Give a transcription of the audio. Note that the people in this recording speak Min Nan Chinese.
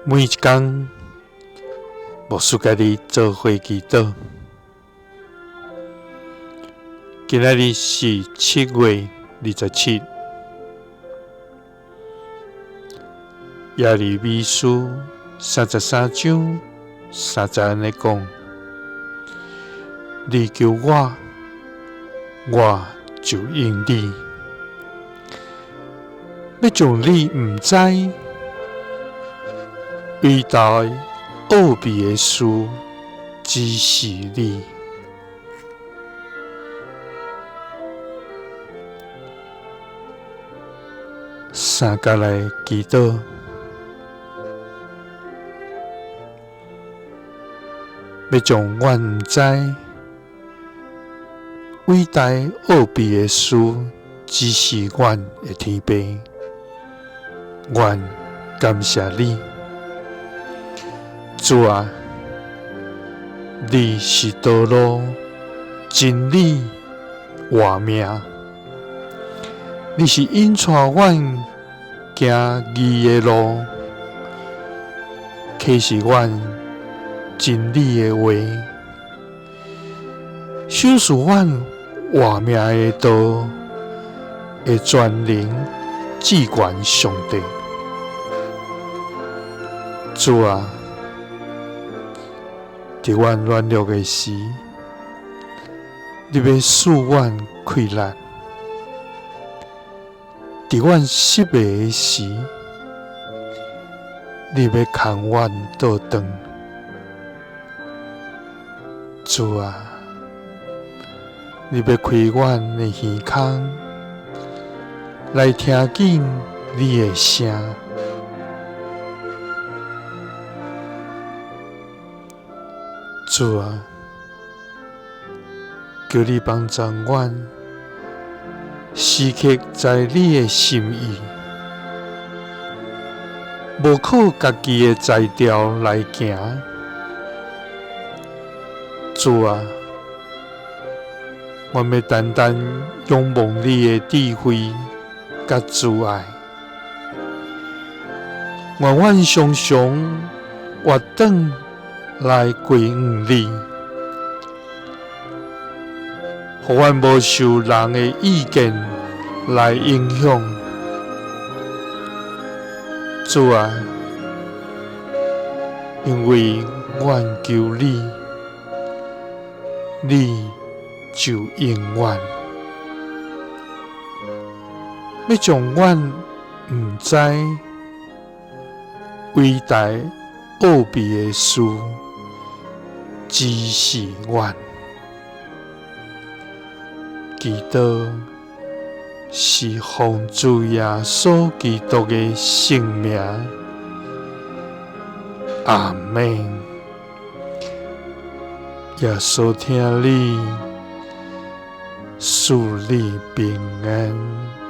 每一工，牧師佮你做伙祈禱。今仔日是7月27，耶利米書33章3節按呢講：你求我，我就應你，欲將你毋知偉大奧秘的事指示你。三佮來祈禱，欲將阮毋知偉大奧秘的事指示阮的天父，阮感謝你，主啊，你是道路、真理、活命，你是引帶阮行義的路，啟示阮真理的話，賞賜阮活命的道的全能至懸上帝。主啊，佇阮軟弱的時，你欲賜阮氣力；佇阮失迷的時，你欲牽阮倒轉。主啊，你欲開阮的耳孔，來聽見你的聲。主啊，求你幫助阮，時刻知你的心意，無靠家己的才調來行。主啊，阮欲單單仰望你的智慧佮慈愛，願阮常常活轉來歸向你，予阮無受人的意見來影響。主啊，因為阮求你，你就應阮，欲將阮毋知偉大奧秘的事指示阮。祈禱是奉主耶穌基督的聖名，阿們。耶穌疼你，賜你平安。